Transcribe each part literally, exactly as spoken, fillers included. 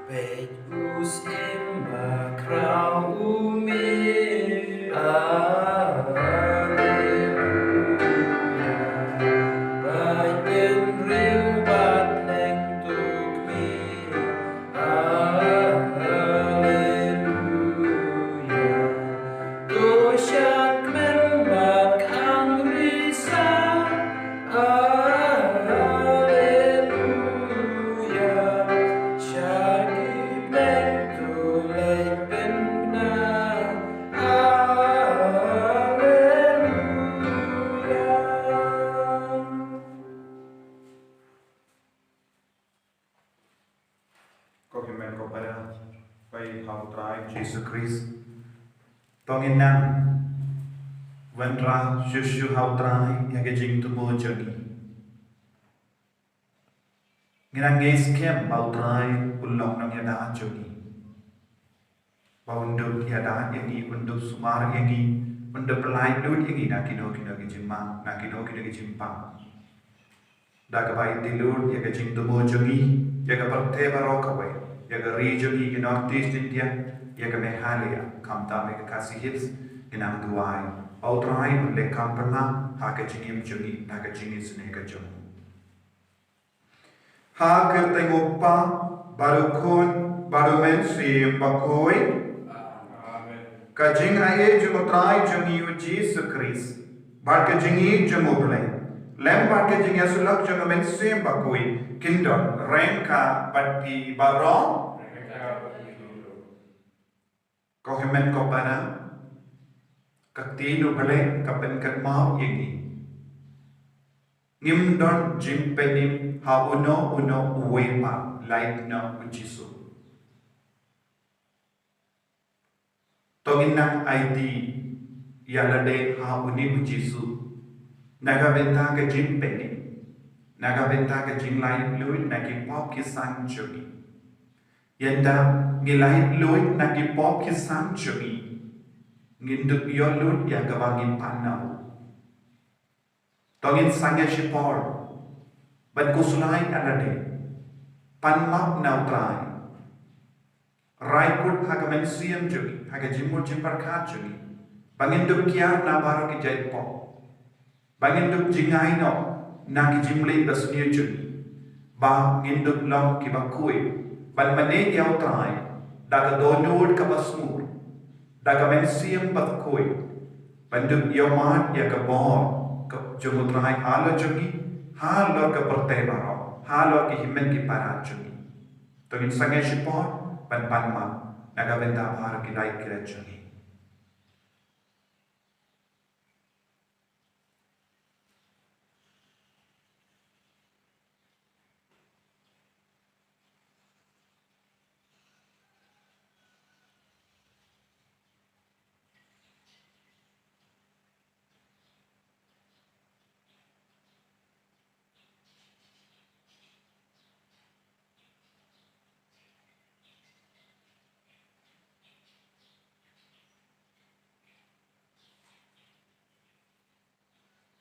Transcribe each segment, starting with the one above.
Peit u syiem ba khraw u mih, Alleluia. Ba bynriew bad neng tu khmih, Alleluia. To shad kmen bad khang risa, Alleluia. Sha ki bneng to leit pynbna, Alleluia. Ko hynmen ko para, peit ha u Trai Jisu Khrist. To ngin nang wanrah shuh shuh ha u Trai ïa ka jingthmu jong ngi. Ngin nang ngeit skhem ba u Trai u long nongïada jong ngi. Ba un dup ïada ïa ngi, un dup sumar ïa ngi, un dup pyllait lut ïa ngi na kino kino ki jingma, na kino kino ki jingpang. Da kaba ïeit lut ïa ka jingthmu jong ngi, ïa ka pyrthei baroh kawei, ïa ka ri jong ngi ka North East India, ïa ka Meghalaya, khamtam ïa ka Khasi Hills, ngin nang duwai ba u Trai un leh kam pynlong ha ka jingim jong ngi, ha ka jingisynei ka jong ngi. Ha ka kyrteng u Kpa, bad u Khun, bad u Mynsiem Bakhuid. Amen. Ka jingaiei jong u Trai jong ngi u Jisu Khrist, bad ka jingïeit jong u Blei, lem bad ka jingïasyllok jong u Mynsiem Bakhuid, kin don ryngkat bad phi baroh. Ko hynmen ko para, ka ktien u Blei ka pynkynmaw ïa ngi. Ngim don jingpynim ha uno uno uwei pat, lait noh u Jisu. To ngin nang aiti ïa lade ha une u Jisu na ka bynta ka jingpynim, na ka bynta ka jinglait luid na ki pop ki san jong ngi. Ynda ngi lait luid na ki pop ki san jong ngi, ngin dup ïoh lut ïa kaba ngin pan na u. To ngin sangeh shipor ban khuslai ïa lade, pan map na u Trai. Rai kut ha ka mynsiem jong ngi, ha ka jingmut jingpyrkhat jong ngi, ba ngin dup kiar na baroh ki jait pop. Ba ngin dup jngai noh na ki jingmlien basniew jong ngi. Ba ngin dup long kiba khuid ban mane ïa u Trai da ka dohnud kaba sngewbha, da ka mynsiem bakhuid, ban dup ïohmad ïa ka bor ka jong u Trai halor jong ngi, halor ka pyrthei baroh, halor ki hynmen ki para jong ngi. To ngin sangeh shipor ban pan map na ka bynta baroh ki lait ki lait jong ngi.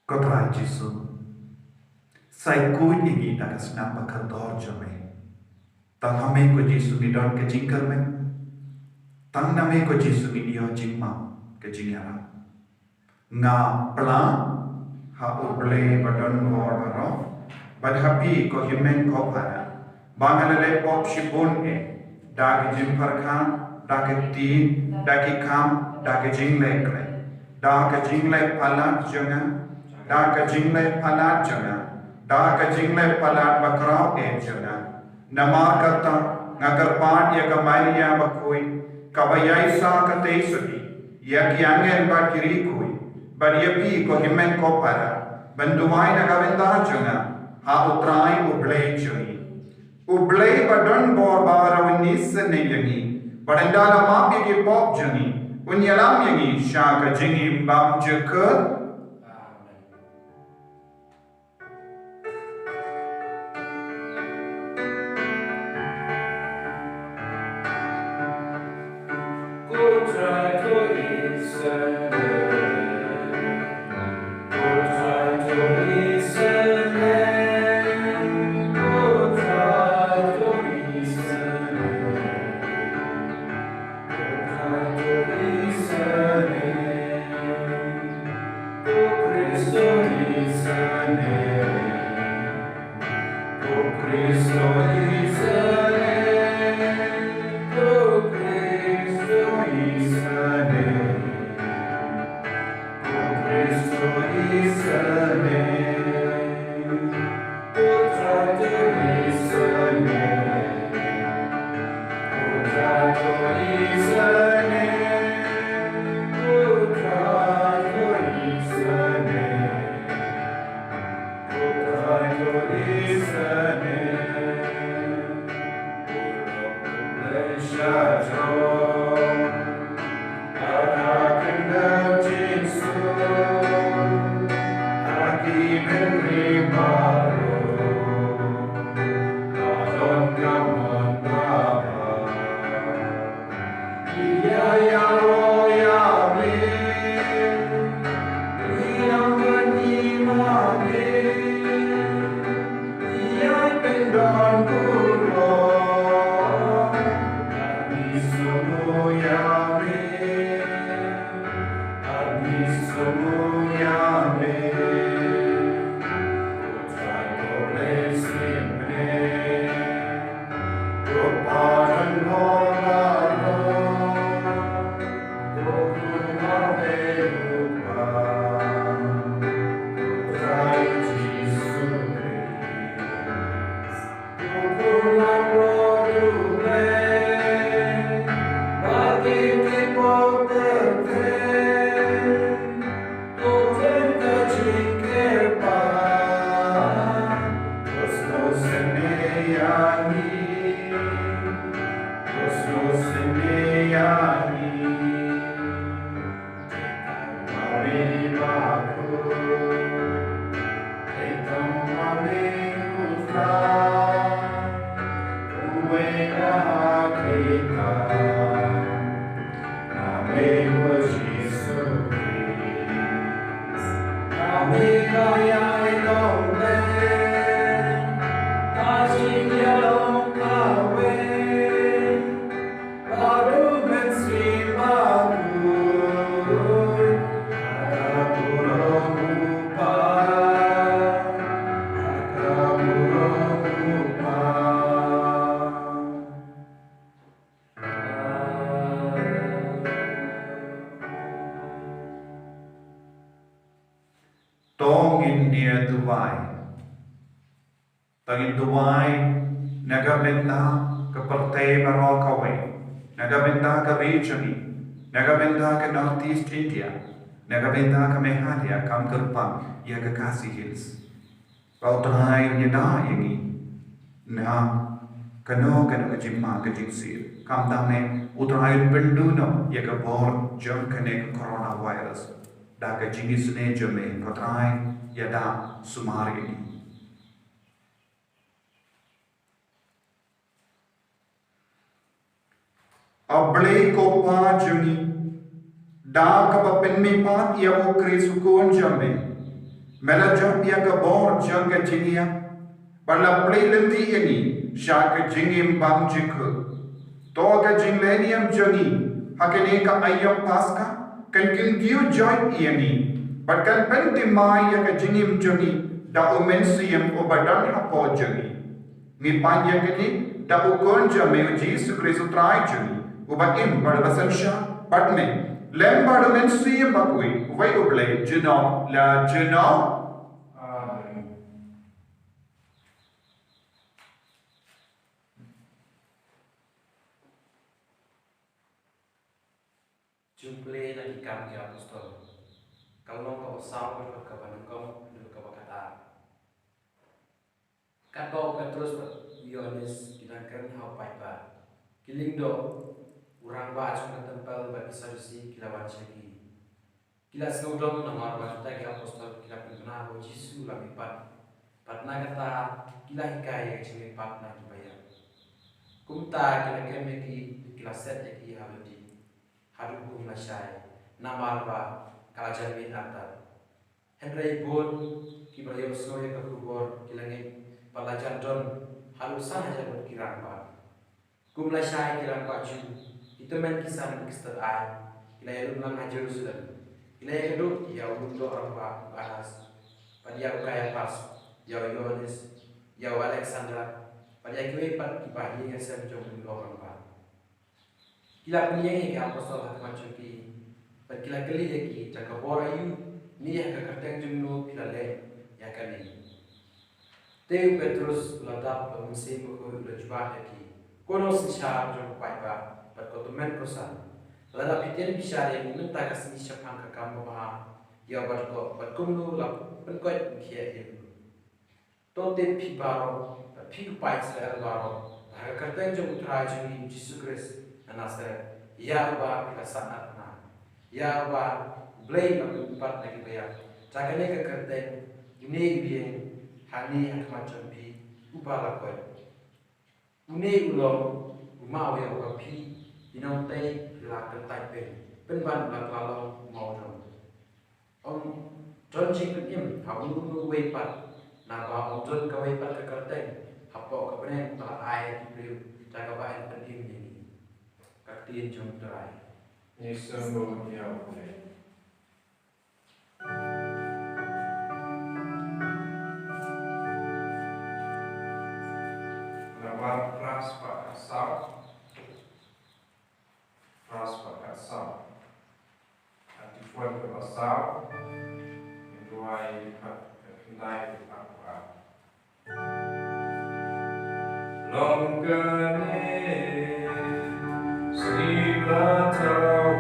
Ko Trai Jisu, sa khuid ïa ngi da ka snam ba kordor jong me. Tang ha me ko Jisu ngi don ka jingkyrmen. Tang na me ko Jisu ngin ïoh jingmap, ka jingïarap. Nga pla ha U Blei ba don bor baroh, bad ha phi ko hynmen ko para, ba nga la leh pop shibun eh, da ki jingpyrkhat, da ki ktien, da ki kam, da ki jingleh khleh, da ka jingleh palat jong nga, da ka jingleh palat jong nga, da ka jingleh palat bakhraw eh jong nga. Namar kata nga kyrpad ïa ka Maria bakhuid, kaba ïaisah katei suki ïa ki angel bad ki riewkhuid, bad ïa phi ko hynmen ko para, ban duwai na ka bynta jong nga ha U Trai U Blei jong ngi. U Blei ba don bor baroh un isynei ïa ngi, bad ynda la map ïa ki pop jong ngi, un ïalam ïa ngi sha ka jingim bymjukut. To ngin ïa duwai. To ngin duwai na ka bynta ka pyrthei baroh kawei, na ka bynta ka ri jong ngi, na ka bynta ka North East India, na ka bynta ka Meghalaya, kam kyrpang ïa ka Khasi Hills. Ba U Trai un ïada ïa ngi na kano kano ka jingma ka jingsih. Khamtam eh U Trai un pynduh noh ïa ka bor jong kane ka coronavirus. Da ka jingisynei jong me, ko Trai, ïada sumar ïa ngi. A Blei ko Pa jong ngi, da kaba pynmihpat ïa U Khrist U Khun jong me, me la jop ïa ka bor jong ka jingïap, bad la plie lynti ïa ngi sha ka jingim bymjukut. To ka jingleh niam jong ngi ha kane ka aïom Paska kan kyntiew joit ïa ngi bad kan pynthymmai ïa ka jingim jong ngi da U Mynsiem uba don hapoh jong ngi. Ngi pan ïa kane da U Khun jong me U Jisu Khrist U Trai jong ngi, uba im bad uba synshar bad me, lem bad U Mynsiem Bakhuid, uwei U Blei, junom la junom. Amen. Jingpule na Ki Kam ki Apostol. Ka lynnong kaba saw, dkhot kaba nyngkong haduh kaba khatar. Katba u Petrus bad u Ïohannes ki dang kren ha u paidbah, ki lyngdoh, u rangbah jong ka templ bad ki Sadusi ki la wan sha ki. Ki la sngewdom namar ba kita ki apostol ki la pynbna ba u Jisu u la mihpat, bad na kata ki la hikai ïa ka jingmihpat na kiba ïap. Kumta ki la kem ïa ki, ki la set ïa ki ha lynti, haduh kum lashai, namar ba ka la jan miet artat. Hynrei bun kiba la ïohsngew ïa ka khubor ki la ngeit, bad la jan don haduh san hajar ngut ki rangbah. Kum lashai ki rangbah Jiw, ki tymmen ki san ki stad aiñ, ki la ïalum lang ha Jerusalem. Ki la ïakynduh ïa u lyngdoh rangbah u Annas, bad ïa u Kaiaphas, ïa u Ïohannes, ïa u Aleksander, bad ïa kiwei pat kiba ha ïing ha sem jong u lyngdoh rangbah. Ki la pynïeng ïa ki apostol ha khmat jong ki, bad ki la kylli ïa ki da ka bor aïu ne ha ka kyrteng jong no phi la leh ïa kane. Te u Petrus u la dap bad u Mynsiem Bakhuid u la jubab ïa ki, ko nongsynshar jong u paidbah bad ko tymmen ko san, lada phi tieng bishar ïa ngi mynta ka sngi shaphang ka kam babha ïa uba dkoh, bad kumno la pynkoit pynkhiah ïa u. To tip phi baroh, bad phi u paid Israel baroh, ba ha ka kyrteng jong U Trai jong ngi U Jisu Khrist na Nasareth, ïa uba phi la sahnarphna, ïa uba U Blei u la pynmihpat na kiba ïap, da kane ka kyrteng une u ïeng hangne ha khmat jong phi, uba la koit. Une u long u maw ïa uba phi ki nongtei phi la kyntait beiñ, pynban u la kylla long u mawdong. Ym don jingpynim ha uno uno uwei pat, naba ym don kawei pat ka kyrteng hapoh ka bneng ba la ai ïa ki briew da kaba yn pynim ïa ngi. Ka ktien jong U Trai. Ngi sngewbha ïa U Blei. Phra spah khatsaw. Phra spah khatsaw. Ka T four kaba saw. Ngi duwai pat ka khyndai ka kaba ar. Long kane sngi ba thaw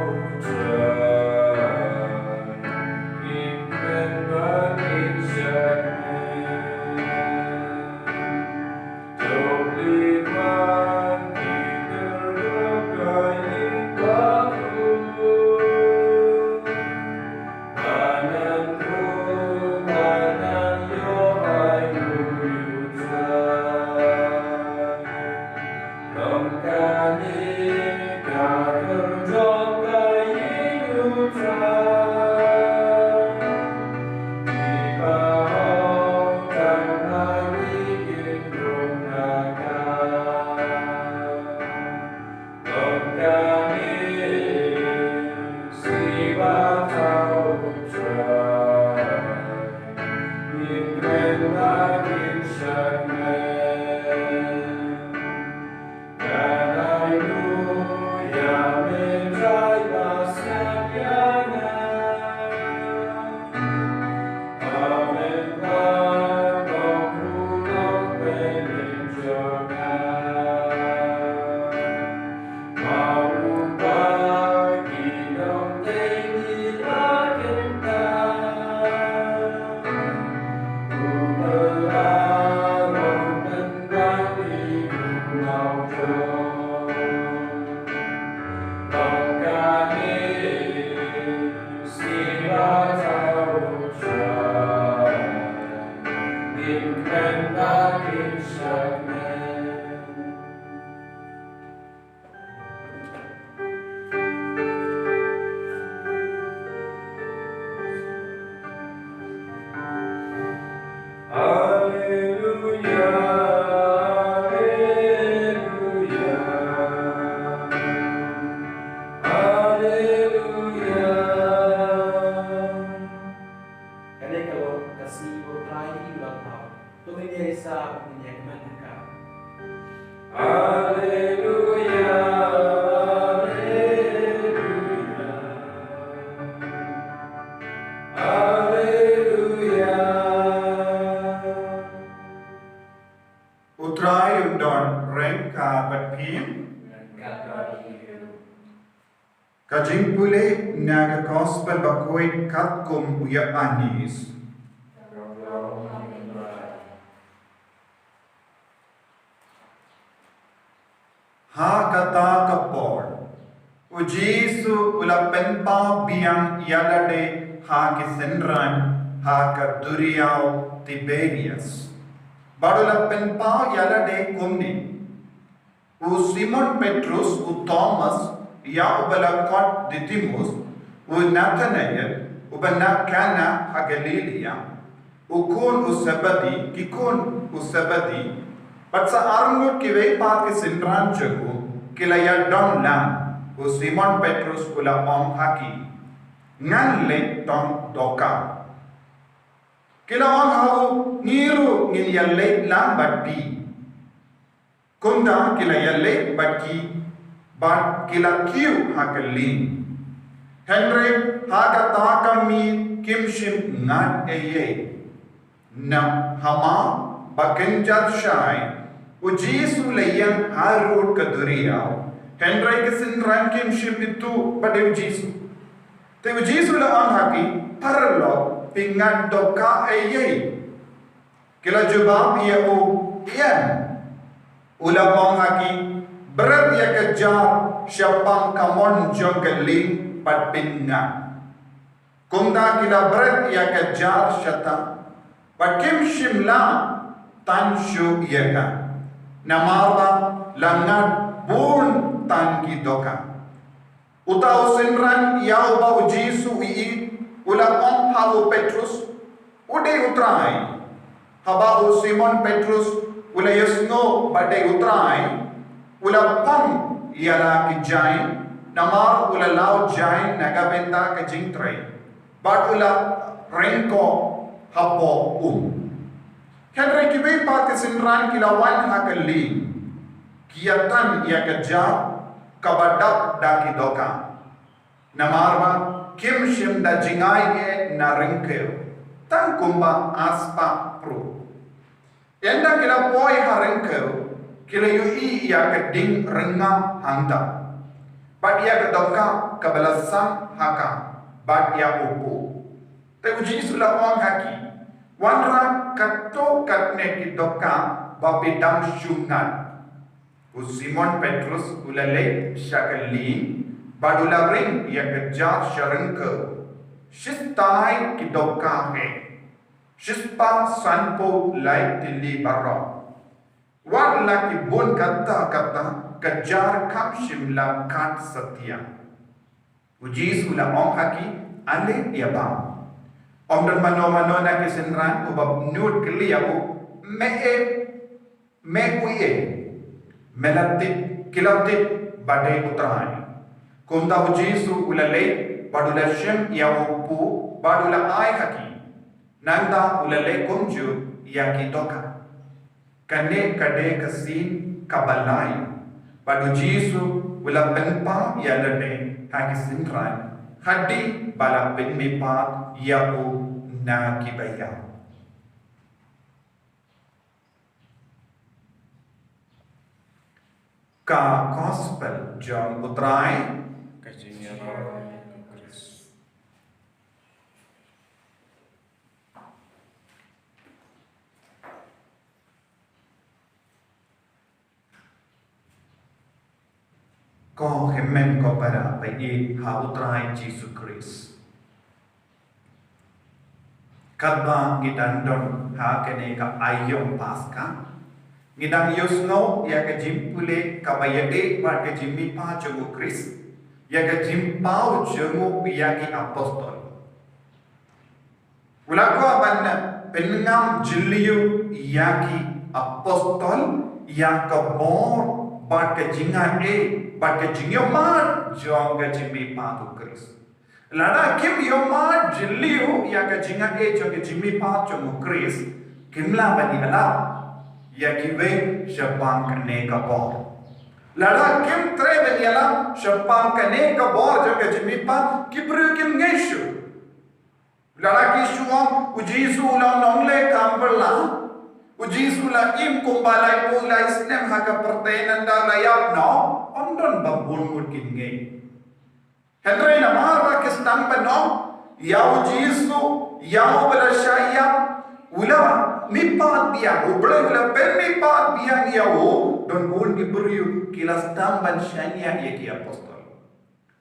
Trai, ngin kren bad ngin shakri. Alleluia, alleluia, alleluia. Kane ka long ka sngi U Trai uba thaw. To ngin ïa risa, ngin ïa kmen ha ka. Alleluia, alleluia, alleluia. U Trai un don ryngkat bad phi. Ryngkat bad phi. Ka jingpule na ka Gospel bakhuid katkum u Ïoannis. Ha kata ka por, u Jisu u la pynpaw biang ïa lade ha ki synran ha ka duriaw Tiberias. Bad u la pynpaw ïa lade kumne: U Simon Petrus, u Thomas, ïa uba la khot Didimus, u Nathanael, uba na Kana ha Galilaia, u khun u Sebedi, ki khun u Sebedi, bad sa arngut kiwei pat ki synran jong u, ki la ïadon lang. U Simon Petrus u la ong ha ki: Ngan leit tong dohkha. Ki la ong ha u: Ngi ruh ngin ïaleit lang bad phi. Kumta ki la ïaleit bad ki, bad ki la kiew ha ka lieng. Hynrei ha kata ka miet kim shym ngat ei ei. Namar ba kynja shai, u Jisu u la ïeng harud ka duriaw. Hynrei ki synran kim shym ithuh pat ïa u Jisu. Te u Jisu u la ong ha ki: Paralok, phi ngat dohkha ei ei? Ki la jubab ïa u: Ïeng. U la ong ha ki: Bret ïa ka jar shaphang kamon jong ka lieng bad phin ngat. Kumta ki la bret ïa ka jar shata, bad kim shym lah tan shuh ïa ka, namar ba la ngat bun tan ki dohkha. Uta u synran ïa uba u Jisu u ïeit u la ong ha u Petrus, u dei u Trai. Haba u Simon Petrus u la ïohsngew ba dei u Trai, u la phong ïa la ki jaiñ, namar u la law jaiñ na ka bynta ka jingtrei, bad u la ryngkoh hapoh um. Hynrei kiwei pat ki synran ki la wan ha ka lieng. Ki ïa tan ïa ka jar kaba dap da ki dohkha. Namar ba kim shym da jngai ei na ryngkew, tang kumba a spah pruh. Ynda ki la poi ha ryngkew, ki la ïohi ïa ka ding rngam hangta, bad ïa ka dohkha kaba la sam ha ka, bad ïa u puh. Te u Jisu u la ong ha ki, wanrah katto katne ki dohkha ba phi dang shu ngat. U Simon Petrus u la leit sha ka lieng bad u la ring ïa ka jar sha ryngkew, shispah ki dohkha hi, shispah sanphew lai tylli baroh. Wat la ki bun katta katta, ka jar kam shym la kat satia. U Jisu u la ong ha ki, ale ïa bam. Ym don mano mano na ki synran uba nud kylli ïa u, me ei, me uei ei? Me la tip, ki la tip ba dei u Trai. Kumta u Jisu u la leit bad u la shim ïa u puh bad u la ai ha ki. Nangta u la leh kumjuh ïa ki dohkha. Kane ka dei ka sien kaba lai, bad u Jisu u la pynpaw ïa lade ha ki synran, hadien ba la pynmihpat ïa u na kiba ïap. Ka Gospel jong u Trai. Ka jingïarap ïa u Khrist. Ko hynmen ko para ba ïeit ha u Trai Jisu Khrist. Katba ngi dang don ha kane ka aïom Paska, ngi dang ïohsngew ïa ka jingpule kaba ïadei bad ka jingmihpat jong u Khrist, ïa ka jingpaw jong u ïa ki apostol. U la kwah ban pynngam jylliew ïa ki apostol ïa ka bor bad ka jingaiei bad ka jingïohmad jong ka jingmihpat u Khrist. Lada kim ïohmad jylliew ïa ka jingaiei jong ka jingmihpat jong u Khrist, kim lah ban ïalap ïa kiwei shaphang kane ka bor. Lada kim treh ban ïalap shaphang kane ka bor jong ka jingmihpat, ki briew kim ngeit shuh. Lada ki shu ong u Jisu u la nongleh kam pyrla, u Jisu u la im kumba laiphew lai snem ha ka pyrthei, nangta u la ïap noh, ym don ba bun ngut kin ngeit. Hynrei namar ba ki sdang ban ong, ïa u Jisu, ïa uba la shah ïap, u la mihpat biang, U Blei u la pynmihpat biang ïa u, don bun ki briew ki la sdang ban shaniah ïa ki apostol.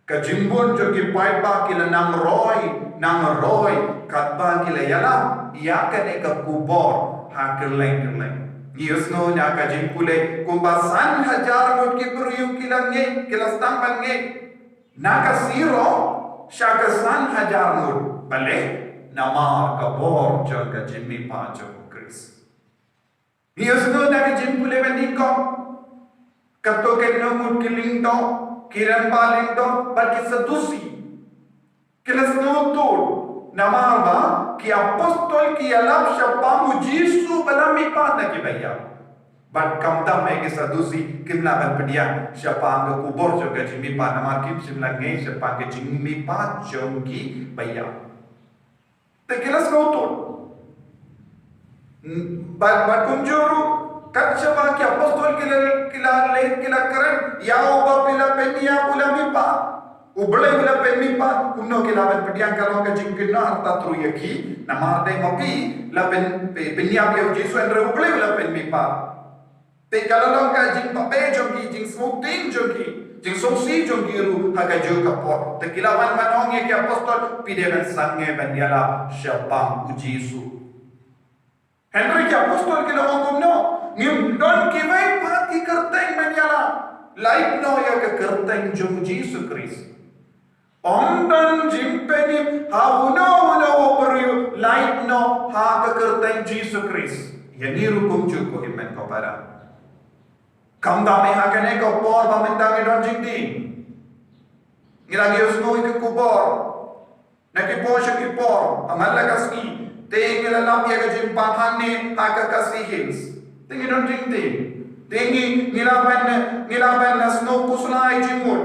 Ka jingbun jong ki paidbah ki la nang roi, nang roi, katba ki la ïalap ïa kane ka khubor ha kylleng kylleng. Ngi ïohsngew na ka jingpule kumba san hajar ngut ki briew ki la ngeit, ki la sdang ban ngeit. Na ka sirok sha ka san hajar ngut, balei? Namar ka bor jong ka jingmihpat jong u Khrist. Ngi ïohsngew na ka jingpule ba nyngkong, katto katne ngut ki lyngdoh, ki rangbah lyngdoh bad ki Sadusi. Ki la sngewthuh namar ba ki apostol ki ïalap shaphang u Jisu ba la mihpat na kiba ïap. Bad khamtam eh ki Sadusi kim lah ban pdiang shaphang ka khubor jong ka jingmihpat namar kim shym la ngeit shaphang ka jingmihpat jong kiba ïap. Te ki la sngewthuh. Bad, bad kumjuh ruh, kat shaba ki apostol ki la, ki la leit, ki la kren, ïa uba phi la pynïap u la mihpat. U Blei u la pynmihpat, kumno ki lah ban pdiang? Ka long ka jingkynnoh artatru ïa ki, namar dei ma phi la pyn, pyn, pynïap ïa u Jisu, hynrei U Blei u la pynmihpat. Te ka la long ka jingbabe jong ki, jingsngewthuh jong ki, jingsngewsih jong ki ruh ha kajuh ka por. Te ki la wan ban ong ïa ki apostol, phi dei ban sangeh ban ïalap shaphang u Jisu. Hynrei ki apostol ki la ong kumno? Ngim don kiwei pat ki kyrteng ban ïalap, lait noh ïa ka kyrteng jong u Jisu Khrist. Ym don jingpynïap ha uno uno u briew, lait noh ha ka kyrteng Jisu Khrist. Ïa ngi ruh kumjuh ko hynmen ko para. Khamtam eh ha kane ka por ba mynta ngi don jingtieng. Ngi la ïohsngew ïa ka khubor na ki por sha ki por, ha man la ka sngi. Te ngi la lap ïa ka jingpang hangne ha ka Khasi Hills. Te ngi don jingtieng. Te ngi, ngi lah ban, ngi lah ban sngewkhuslai jingmut.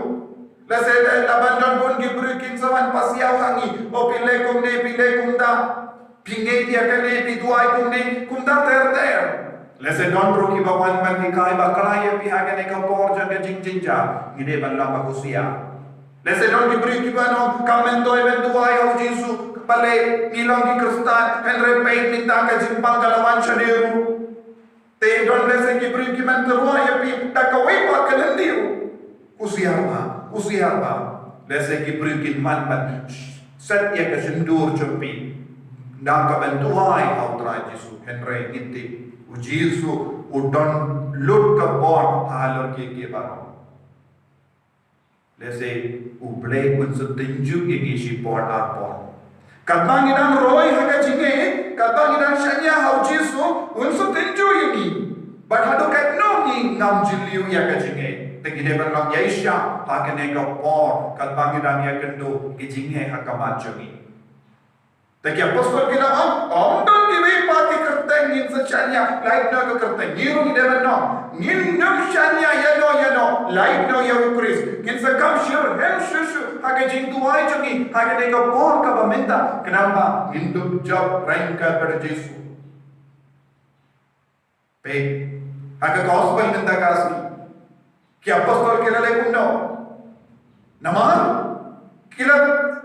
Lehse la ban don bun ki briew kin sa wan pasiaw ha ngi. O, phi leh kumne, phi leh kumta. Phi ngeit ïa kane, phi duwai kumne, kumta ter ter. Lehse don ruh kiba wan ban hikai bakla ïa phi ha kane ka por jong ka jingjynjar. Ngi dei ban long ba husiar. Lehse don ki briew kiba ong, kam myntoi ban duwai ha u Jisu. Balei, ngi long ki Khristan, hynrei peit mynta ka jingpang ka la wan shane ruh. Te don lehse ki briew ki myntoi ïa phi da kawei pat ka lynti ruh. Husiar bha, husiar bha. Lehse ki briew kin man ban set ïa ka shyntur jong phi da kaban duwai ha u Trai Jisu, hynrei ngin tip u Jisu u don lut ka bor halor kiei kiei baroh. Lehse u Blei un sa tynjuh ïa ngi shipor ar por. Katba ngi dang roi ha ka jingngeit, katba ngi dang shaniah ha u Jisu, un sa tynjuh ïa ngi. Bad haduh katno ngi ngam jylliew ïa ka jingngeit, te ngi dei ban long ïaishah ha kane ka por, katba ngi dang ïakynduh ka jingngeit ha khmat jong ngi. Te ki apostol ki la ong, ym don kiwei pat ki kyrteng ngin sa shaniah, lait noh ka kyrteng. Ngi ruh ngi dei ban ong, ngin ym shaniah ïano ïano, lait noh ïa u Khrist. Ngin sa kam shitrhem shuh shuh ha ka jingduwai jong ngi ha kane ka por kaba mynta, khnang ba ngin dup jop ryngkat bad u Jisu. Peit, ha ka gospel mynta ka sngi, ki apostol ki la leh kumno? Namar ki la,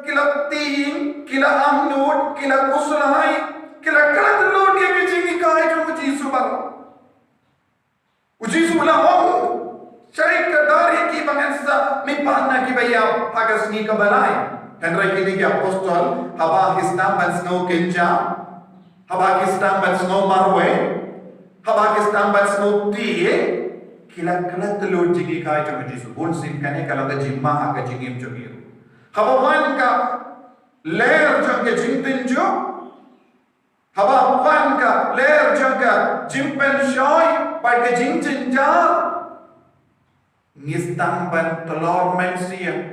ki la tieng, ki la angnud, ki la khuslai, ki la klet lut ïa ki jinghikai jong u Jisu baroh. U Jisu u la ong, shaei ka dar ïa ki ba ngan sa mihpat na kiba ïap ha ka sngi kaba lai? Hynrei kine ki apostol, haba ki sdang ban sngew kynja, haba ki sdang ban sngew marwei, haba ki sdang ban sngew tieng, ki la klet lut jinghikai jong u Jisu. Bunsien kane ka long ka jingma ha ka jingim jong ngi ruh. Haba wan ka lyer jong ka jingtynjuh, haba wan ka lyer jong ka jingpynshoi bad ka jingjynjar, ngi sdang ban tlor mynsiem.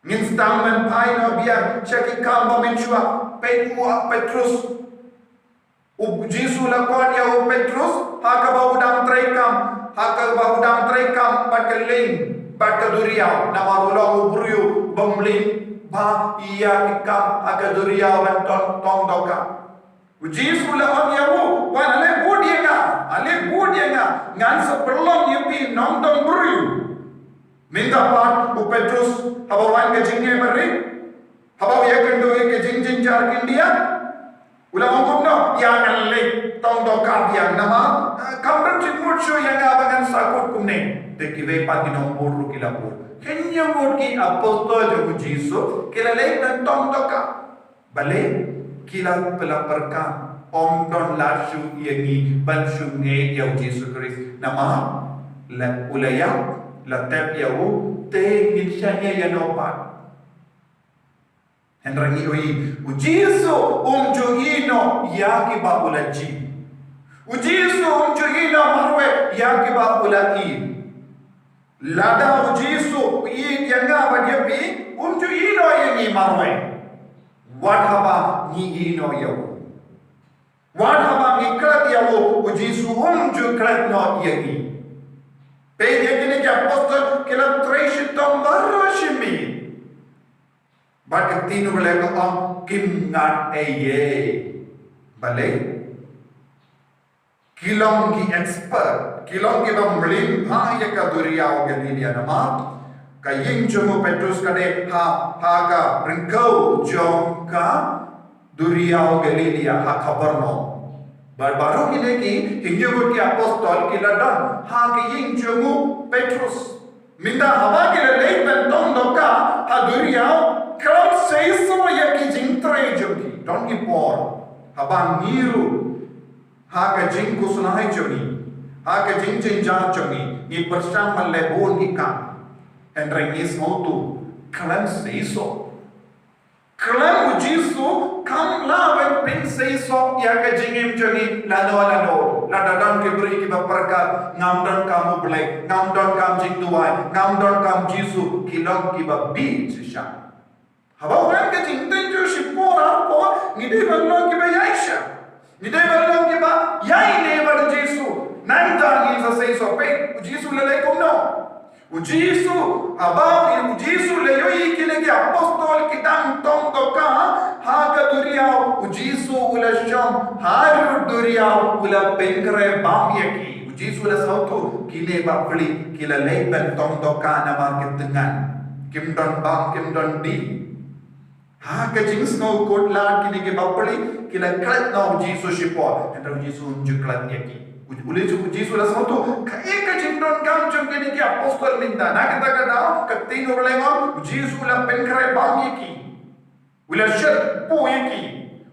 Ngin sdang ban phai noh biang sha ki kam ba mynshuwa. Peit u Petrus. U Jisu u la khot ïa u Petrus ha kaba u dang treikam, ha kaba u dang treikam bad ka lieng bad ka duriaw, namar u long u briew ba mlien bha ïa ki kam ha ka duriaw ban tong, tong dohkha. U Jisu u la ong ïa u, wan, ale bud ïa nga, ale bud ïa nga, ngan sa pynlong ïa phi nongdon briew. Mynta pat u Petrus, haba wan ka jingeh barit, haba u ïakynduh ïa ka jingjynjar khyndiat, u la ong kumno? Ïa, ngan leit tong dohkha biang namar, eh, kam don jingmut shuh ïa nga ba ngan sah kut kumne. Te kiwei pat ki nongbud ruh ki la bud. Hynñiew ngut ki apostol jong u Jisu ki la leit ban tong dohkha. Balei? Ki la pyrkhat, ym don lad shuh ïa ngi ban shu ngeit ïa u Jisu Khrist. Namar la, u la ïap, la tep ïa u, te ngin shaniah ïano pat? Hynrei ngi ïohi, u Jisu um ju ïehnoh ïa kiba u la jied. U Jisu um ju ïehnoh marwei ïa kiba u la ïeit. Lada u Jisu u ïeit ïa nga bad ïa phi, um ju ïehnoh ïa ngi marwei. Wat haba ngi ïehnoh ïa u, wat haba ngi klet ïa u, u Jisu um ju klet noh ïa ngi. Peit ïa kine ki apostol, ki la trei shitom baroh shi miet. Bad ka ktien U Blei ka ong kim ngat ei ei. Balei? Ki long ki expert, ki long kiba mlien bha ïa ka duriaw Galilaia namar ka ïing jong u Petrus ka dei ha, ha ka ryngkew jong ka duriaw Galilaia ha Kapernaum. Bad baroh kine ki, ki hynñiew ngut ki apostol ki la don ha ka ïing jong u Petrus. Mynta haba ki la leit ban tong dohkha ha duriaw, khlem seisoh ïa ki jingtrei jong ki. Don ki por haba ngi ruh ha ka jingkhuslai jong ngi, ha ka jingjynjar jong ngi, ngi pyrshang ban leh bun ki kam, hynrei ngi sngewthuh khlem seisoh. Khlem u Jisu kam lah ban pynseisoh ïa ka jingim jong ngi lano lano. Lada don ki briew kiba pyrkhat ngam donkam U Blei, ngam donkam jingduwai, ngam donkam Jisu, ki long kiba bieit shisha. Haba wan ka jingtynjuh shipor ar por, ngi dei ban long kiba ïaishah. Ngi dei ban long kiba ïaineh bad u Jisu. Nangta ngi U Jisu, haba u Jisu u la ïohi kine ki apostol ki dang tong dohkha ha ka duriaw, u Jisu u la shong ha rud duriaw, u la pynkhreh bam ïa ki. U Jisu u la sngewthuh, kine bapli ki la leit ban tong dohkha namar ki tyngan, kim don bam, kim don dih. Ha ka jingsngewkhuslai kine ki bapli ki la klet na u Jisu shipor, hynrei u Jisu um ju klet ïa ki. U, u Jisu, u Jisu u la sngewthuh kaei ka jingdonkam jong kine ki apostol mynta. Na kata ka daw, ka ktien U Blei ka ong, u Jisu u la pynkhreh bam ïa ki, u la shet buh ïa ki,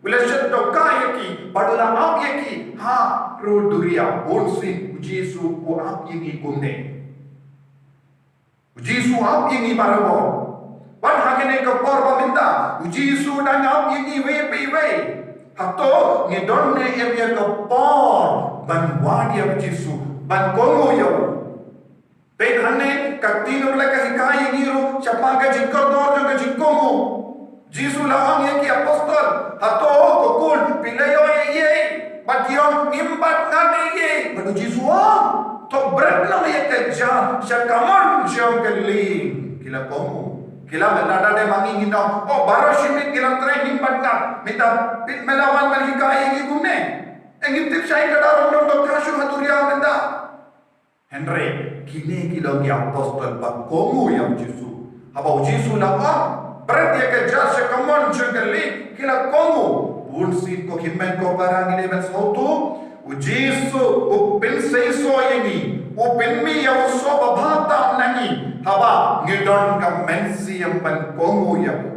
u la shet dohkha ïa ki, bad u la ap ïa ki ha rud duriaw. Bunsien u Jisu u ap ïa ngi kumne. U Jisu u ap ïa ngi barabor. Wat ha kane ka por ba mynta u Jisu u dang ap ïa ngi iwei pa iwei. Hato ngi don ne em ïa ka por ban wad ïa u Jisu, ban kohnguh ïa u? Peit hangne, ka ktien U Blei ka hikai ïa ngi ruh shaphang ka jingkordor jong ka jingkohnguh. Jisu u la ong ïa ki apostol, hato ko khun phi la ïoh ïa ei? Bad ki ong, ngim pat ngat ei ei. Bad u Jisu u ong, to bret noh ïa ka jar sha kamon jong ka lieng. Ki la kohnguh. Ki la, lada dei ma ngi ngin ong, oh, baroh shi miet ngi la trei ngim pat ngat. Mynta phi, me la wan ban hikai ïa ngi kumne. Ngim tip shai ka daw ym don dohkha shuh ha duriaw mynta. Hynrei kine ki long ki apostol ba kohnguh ïa u Jisu. Haba u Jisu u la ong, bret ïa ka jar sha kamon jong ka lieng, ki la kohnguh. Bunsien ko hynmen ko para, ngi dei ban sngewthuh, u Jisu u pynseisoh ïa ngi, u pynmih ïa u soh babha tam na ngi haba ngi don ka mynsiem ban kohnguh ïa u.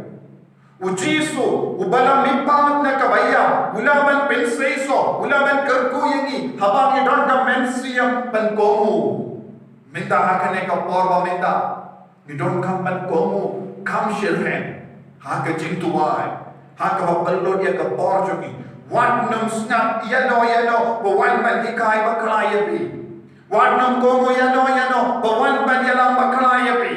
U Jisu, uba la mihpat na ka baïap, u lah ban pynseisoh, u lah ban kyrkhu ïa ngi haba ngi don ka mynsiem ban kohnguh. Mynta ha kane ka por ba mynta ngi donkam ban kohnguh kham shyrkhei ha ka jingduwai, ha kaba pynlut ïa ka por jong ngi. Wat nym sngap ïano ïano ba wan ban hikai bakla ïa phi. Wat nym kohnguh ïano ïano ba wan ban ïalam bakla ïa phi.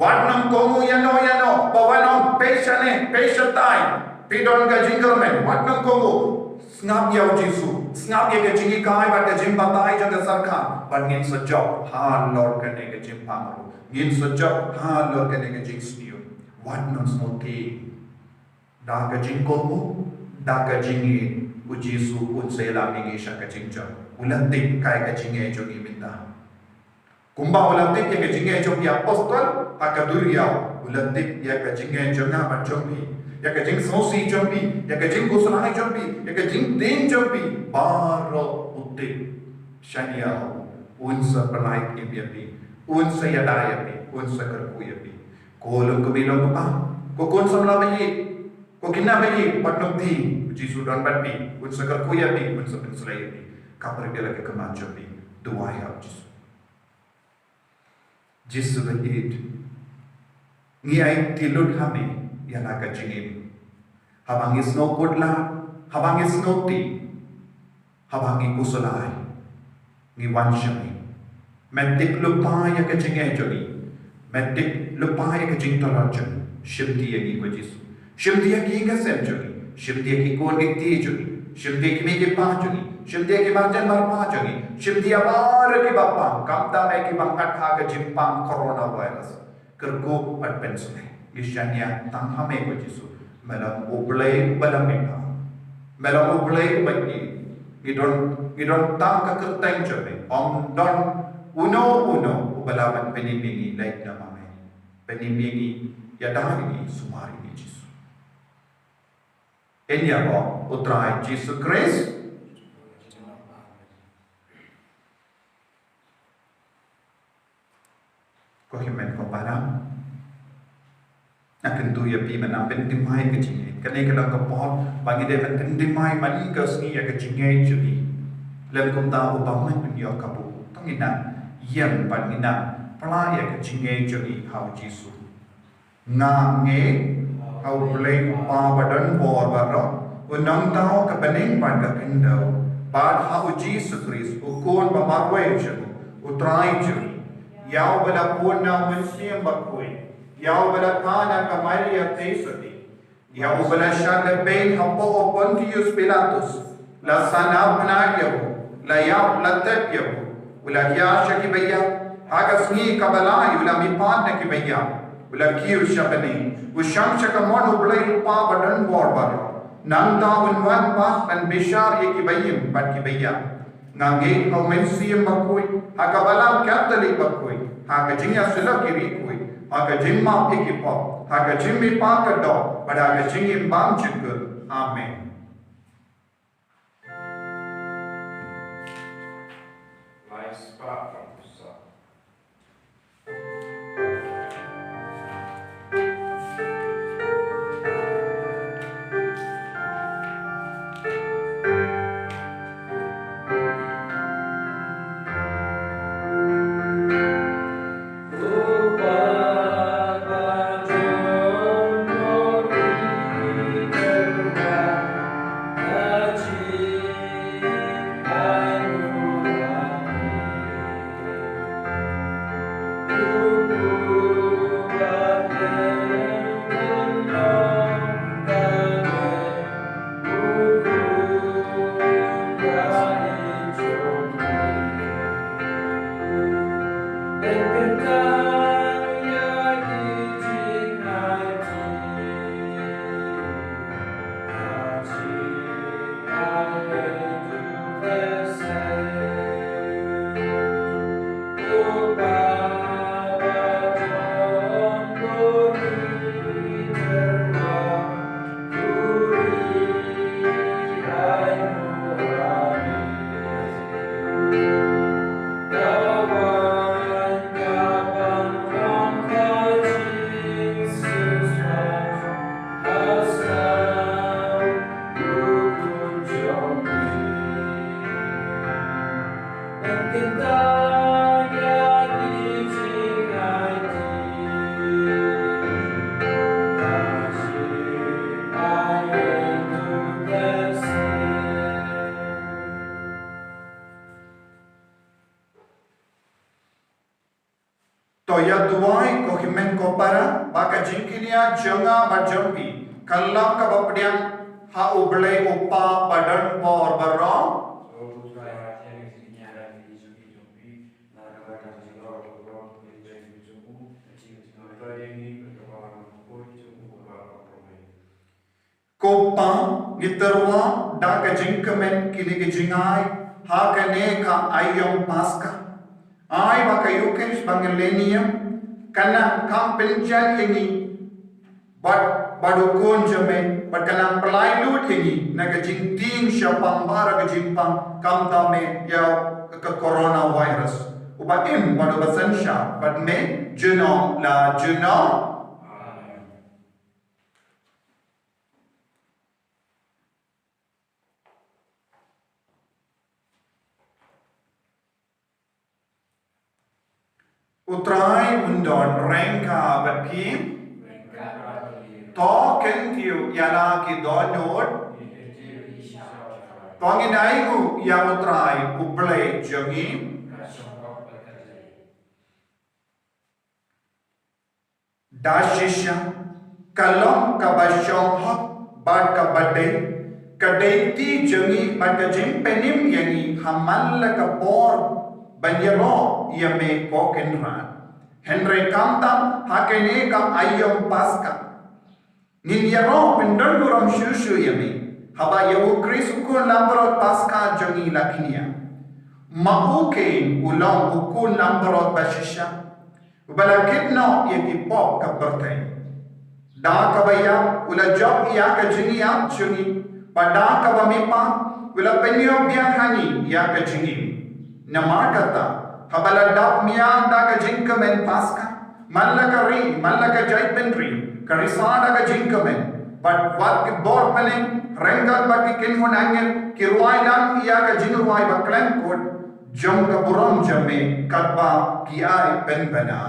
Wat nym kohnguh ïano ïano ba wan ong pei shane, pei shatai, phi don ka jingkyrmen. Wat nym kohnguh. Sngap ïa u Jisu, sngap ïa ka jinghikai bad ka jingbatai jong ka sorkar, bad ngin sa jop halor kane ka jingpang ruh. Ngin sa jop halor kane ka jingsniew. Wat nym sngewthuh. Da ka jingkohnguh, da ka jingïeit, u Jisu un sa ïalam ïa ngi sha ka jingjop. U la tip kaei ka jingeh jong ngi mynta. Kumba u la tip ïa ka jingeh jong ki apostol ha ka duriaw, u la tip ïa ka jingeh jong nga bad jong phi, ïa ka jingsngewsih jong phi, ïa ka jingkhuslai jong phi, ïa ka jingtieng jong phi. Baroh u tip. Shaniah, un sa pynlait ïa phi, un sa ïada ïa phi, un sa kyrkhu ïa phi. Ko longkmie longkpa, ko khun samla ba ïeit, ko khynnah ba ïeit, wat nym tieng, u Jisu don bad phi, un sa kyrkhu ïa phi, un sa pynsleh ïa phi. Ka pyrshah la ka khmat jong phi, duwai ha u Jisu. Jisu ba ïeit, ngi aiti lut ha me ïa la ka jingim. Haba ngi sngewkhuslai, haba ngi sngewthuh, haba ngi khuslai, ngi wan sha me. Me tip lypa ïa ka jingeh jong ngi. Me tip lypa ïa ka jingtlot jong ngi. Shim ti ïa ngi ko Jisu. Shim ti ïa ki ïing ki sem jong ngi. Shim ti ïa ki khun ki kti jong ngi. Shim ti ïa ki mei ki pa jong ngi. Shim ti ïa ki marjan marpa jong ngi. Shim ti ïa baroh kiba pang. Khamtam ïa kiba ngat ha ka jingpang coronavirus. Kyrkhu bad pynshlur. Ngi shaniah tang ha me ko Jisu. Me long U Blei uba la mihpat. Me long U Blei uba ïeit. Ngi don, ngi don tang ka kyrteng jong me. Ym don uno uno uba lah ban pynim ïa ngi lait na ma me. Pynim ïa ngi, ïada ïa ngi, sumar ïa ngi Jisu. Ïa kaba U Trai Jisu Khrist. Ko hynmen ko para, nga kyntu ïa phi mynta ban pynthymmai ka jingngeit. Kane ka long ka por ba ngi dei ban pynthymmai man ka sngi ïa ka jingngeit jong ngi. Lem kumta u bym pat ïoh kabu. Tang ngi nang ïeng bad ngi nang pla ïa ka jingngeit jong ngi ha u Jisu. Nga ngeit ha U Blei U Kpa ba don bor baroh, U Nongthaw ka bneng bad ka khyndew, bad ha u Jisu Khrist, U Khun ba marwei jong U Trai jong ngi, ïa uba la bun na U Mynsiem Bakhuid, ïa uba la kha na ka Maria Theisotti, ïa uba la shah lehbeiñ hapoh u Pontius Pilatus, la sngap bnai ïa u, la ïap la tep ïa u, u la hiar sha kiba ïap, Ha ka sngi kaba lai u la mihpat na ki baiap, u la kiew sha bneng, u shong sha kamon U Blei U Kpa badonbor baroh. Nangta un wan pat ban bishar ïa ki baïing bad ki baiap. Nga ngeit ha U Mynsiem Bakhuid, ha ka Balang Katholik bakhuid, ha ka jingïasyllok ki riewkhuid, ha ka jingmap ïa ki pop, ha ka jingmihpat ka doh, bad ha ka jingim bymjukut. Amen. To ïa duwai ko hynmen ko para, ba ka jingkñia jong nga bad jong phi kan long kaba pdiang ha U Blei U Kpa badonbor baroh. Ko Kpa, ngi tyrwa da ka jingkmen kine ki jingai ha kane ka aïom Paska. Ai ba ka Eucharist ba ngi leh niam kan nang kham pynjah ïa ngi bad, bad u Khun jong me, bad kan nang pynlait lut ïa ngi na ka jingtieng shaphang baroh ka jingpang, khamtam ïa ka coronavirus. Uba im bad uba synshar bad me junom la junom. Amen. U Trai un don ryngkat bad phi. To kyntiew ïa la ki dohnud. To ngin ai nguh ïa U Trai U Blei jong ngi. Da shisha ka long kaba shong hok bad kaba dei, ka dei kti jong ngi bad ka jingpynim ïa ngi ha man la ka por ban ïaroh ïa me ko Kynrad. Hynrei khamtam ha kane ka aïom Paska ngin ïaroh pyndonburom shuh shuh ïa me haba ïa U Khrist u Khun langbrot Paska jong ngi la kñia. Ma u keiñ u long u Khun langbrot ba shisha uba la kit noh ïa ki pop ka pyrthei. Da kaba ïap u la jop ïa ka jingïap jong ngi, bad da kaba mihpat u la pynïoh biang ha ngi ïa ka jingim. Namar kata, haba la dap miang da ka jingkmen Paska, man la ka ri, man la ka jaitbynriew, ka risa da ka jingkmen, bad wat ki bor bneng, ryngkat bad ki kynhun angel, ki rwai lang ïa ka jingrwai ba khlem kut jong ka burom jong me, katba ki ai pynbna.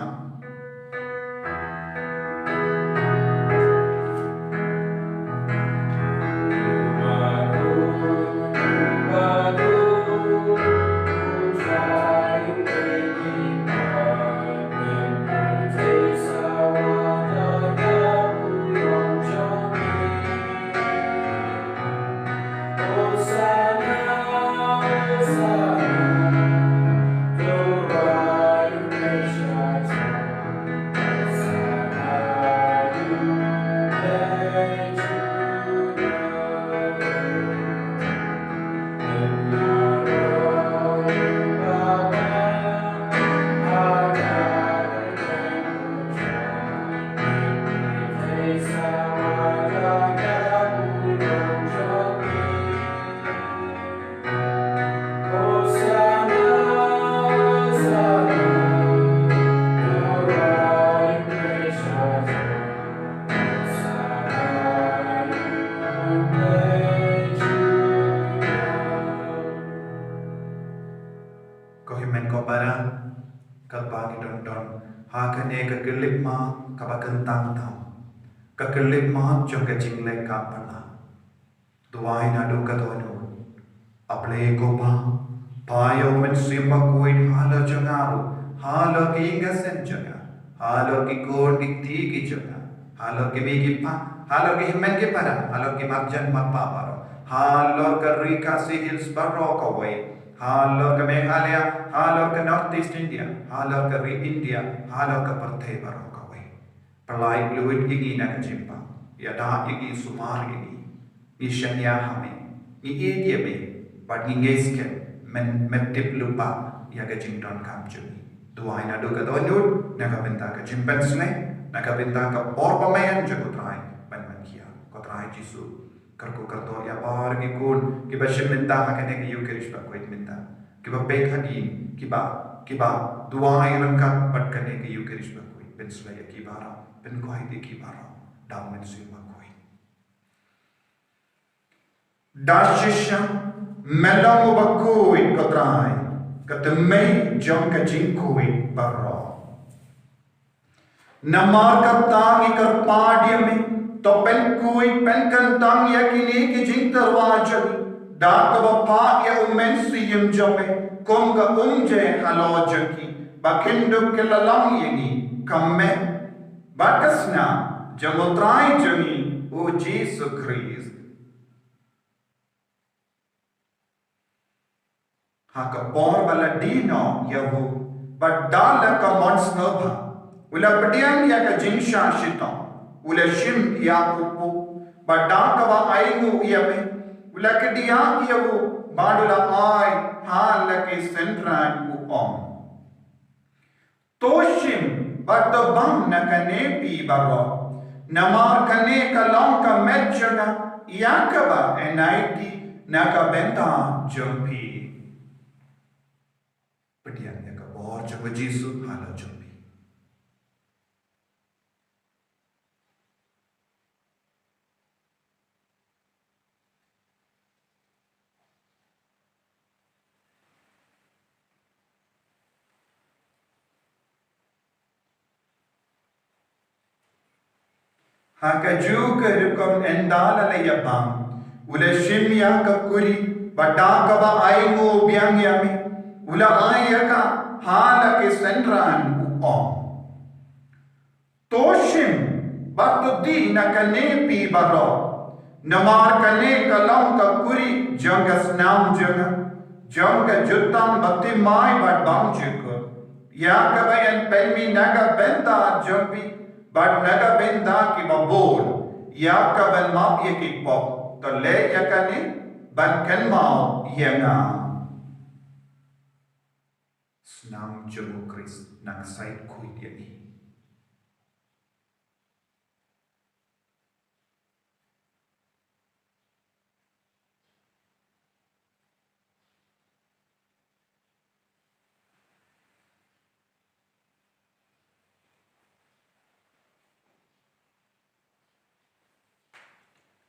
ka khyllipmat kaba kyntang tam, ka khyllipmat jong ka jingleh ka pala. Duwai naduh ka dohnud. A Blei ko Pa, phah ïa U Mynsiem Bakhuid halor jong nga ruh, halor ki ïing ki sem jong nga, halor ki khun ki kti ki jong nga, halor ki mei ki pa, halor ki hynmen ki para, halor ki marjan marpa baroh, halor ka Ri Khasi Hills baroh kawei, halor ka Meghalaya, halor ka North East India, halor ka ri India, halor ka pyrthei baroh kawei. Pynlait luid ïa ngi na ka jingpang. Ïada ïa ngi, sumar ïa ngi. Ngi shaniah ha me, ngi ïeit ïa me, bad ngi ngeit skhem men, men tip lypa ïa ka jingdonkam jong ngi. Duwai naduh ka dohnud, na ka bynta ka jingpynsngew, na ka bynta ka bor ba me ai jong U Trai ban, ban khia. Ko Trai Jisu, kyrkhu kyrdoh ïa baroh ki khun kiba shim bynta ha kane ka Ïukharist Bakhuid mynta, kiba peit hadien, kiba, kiba duwai ryngkat bad kane ka Ïukharist Bakhuid. Pynsleh ïa ki baroh, pynkoit ïa ki baroh da U Mynsiem Bakhuid. Da shisha me long u bakhuid, ko Trai, ka tymmen jong ka jingkhuid baroh. Namar kata ngi kyrpad ïa me, to pynkhuid pynkyntang ïa kine ki jingtyrwa jong ngi da kaba phah ïa U Mynsiem jong me kum ka umjai halor jong ki, ba kin dup kylla long ïa ngi ka meh bad ka snam jong U Trai jong ngi U Jisu Khrist. Ha ka por ba la die noh ïa u, bad da la ka mon sngewbha, u la pdiang ïa ka jingshah shitom, u la shim ïa u kpu, bad da kaba ainguh ïa me, u la kdiah ïa u, bad u la ai ha la ki synran, u ong: To shim bad to bam na kane phi baroh, namar kane ka long ka met jong nga, ïa kaba yn aiti na ka bynta jong phi. Pdiang ïa ka bor jong U Jisu halor jong phi. Ha kajuh ka rukom ynda la ïa bam, u la shim ïa ka kuri, bad da kaba ainguh biang ïa me, u la ai ïa ka ha la ki synran, u ong: To shim bad to die na kane phi baroh, namar kane ka long ka kuri jong ka snam jong nga, jong ka jutang bathymmai bad bymjukut, ïa kaba yn pynmih na ka bynta jong phi bad na ka bynta kiba bun, ïa kaban map ïa ki pop. To leh ïa kane ban kynmaw ïa nga. Snam jong U Khrist nang sait khuid ïa ngi.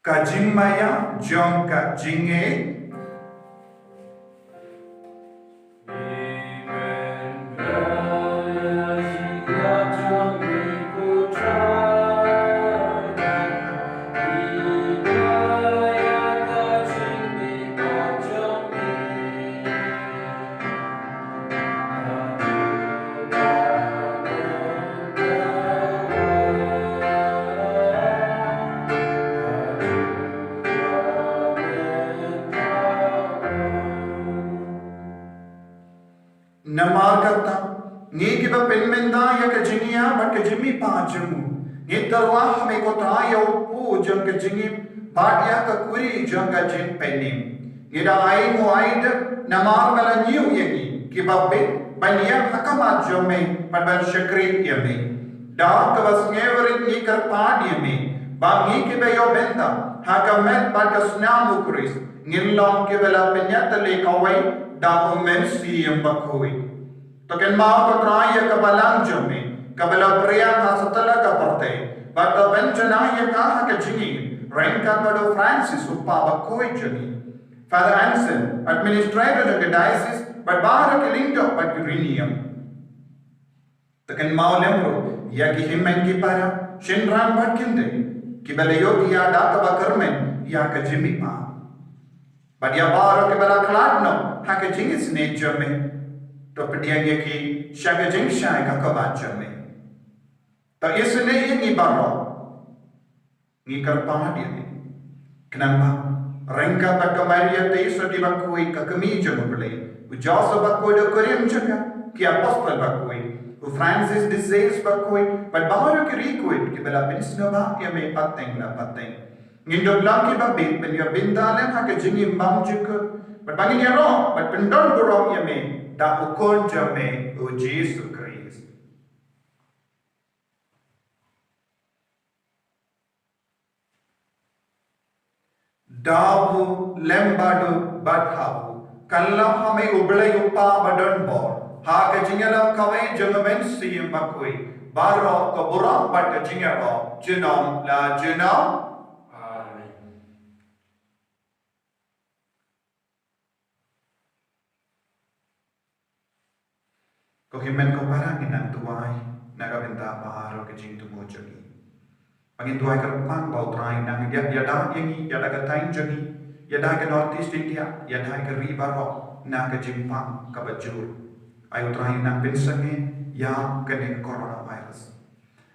Ka jingmaïa jong ka jingngeit. Namar kata, ngi kiba pynmynta ïa ka jingïa bad ka jingmihpat jong u, ngi tyrwa ha me ko Trai ïa u kpu jong ka jingim, bad ïa ka kuri jong ka jingpynim. Ngi da ainguh aidep namar ba la ñiew ïa ngi kiba bit ban ïeng ha khmat jong me bad ban shakri ïa me. Da kaba sngewrit ngi kyrpad ïa me ba ngi kiba ïoh bynta ha ka met bad ka snam U Khrist ngin long kiba la pynïatylli kawei da U Mynsiem Bakhuid. To kynmaw ko Trai ïa ka balang jong me kaba la pyrshang ha satlak ka pyrthei, bad to pynjanai ïa ka ha ka jingim ryngkat bad u Francis u kpa bakhuid jong ngi, Father Anselm, administrator jong ka diocese, bad baroh ki lyngdoh bad ki riewniam. To kynmaw lem ruh ïa ki hynmen ki para, shynrang bad khyndiat, kiba la ïoh ïa da kaba kyrmen ïa ka jingmihpat. Bad ïa baroh kiba la khlad noh ha ka jingisynei jong me, to pdiang ïa ki sha ka jingshai ka kaba jong me. To isynei ïa ngi baroh, ngi kyrpad ïa me. Khnang ba ryngkat bad ka Maria Theisotti bakhuid ka kmie jong U Blei, u Joseph bakhuid u kurim jong ka, ki apostol bakhuid, u Francis de Sales bakhuid, bad baroh ki riewkhuid kiba la pynsngewbha ïa me pateng la pateng, ngin dup lang kiba bit ban ïa bynta lem ha ka jingim bymjukut, bad ba ngin ïaroh bad pyndonburom ïa me da U Khun jong me, U Jisu Khrist. Da u lem bad u bad ha u, kan lam ha me U Blei U Kpa badonbor, ha ka jingïalam kawei jong U Mynsiem Bakhuid, baroh ka burom bad ka jingïaroh junom la junom. Amen. Ko hynmen ko para, ngin nang duwai na ka bynta baroh ki jingthmu jong ngi. Ba ngin duwai kyrpang ba U Trai un nang ïa, ïada ïa ngi, ïada ka thaiñ jong ngi, ïada ka North East India, ïada ka ri baroh na ka jingpang kaba jur. Ai U Trai un nang pynsangeh ïa kane ka coronavirus.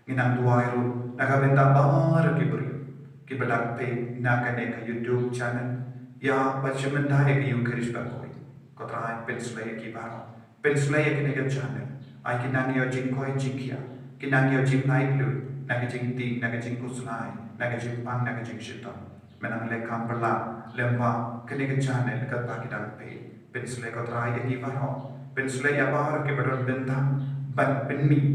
Ngin nang duwai ruh na ka bynta baroh ki briew kiba dang peit na kane ka YouTube channel, ïa ba shim bynta ïa ka Eucharist bakhuid. Ko Trai, pynshlei ïa ki baroh, pynshlei ïa kane ka channel. Ai kin nang ïoh jingkoit jingkhiah, kin nang ïoh jinglaitluid na ka jingtieng, na ka jingkhuslai, na ka jingpang, na ka jingshitom. Men nang leh kam pynlong lem bad kane ka channel katba ki dang peit. Pynshlei ko Trai ïa ngi baroh. Pynshlei ïa baroh kiba don bynta ban pynmih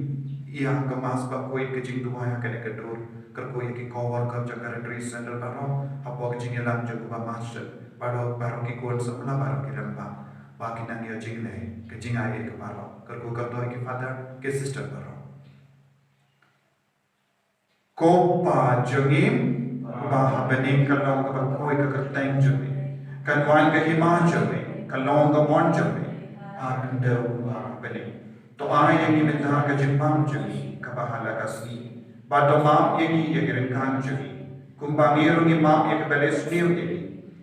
ïa ka Mass bakhuid, ka jingduwai ha kane ka dur. Kyrkhu ïa ki co-worker jong ka Retreat Center baroh hapoh ka jingïalam jong u Bah Marshall, baroh, baroh ki khun samla, baroh ki rangbah, ba kin nang ïoh jingleh ka jingai ïa ka baroh. Kyrkhu kyrdoh ïa ki Father, ki Sister baroh. Ko Pa jong ngi ba ha bneng, kan long kaba khuid ka kyrteng jong me, kan wan ka hima jong me, kan long ka mon jong me ha khyndew ba ha bneng. To ai ïa ngi mynta ka jingpang jong ngi kaba ha la ka sngi, bad to map ïa ngi ïa ki ryngkang jong ngi, kumba ngi ruh ngi map ïa kiba leh sniew ïa ngi,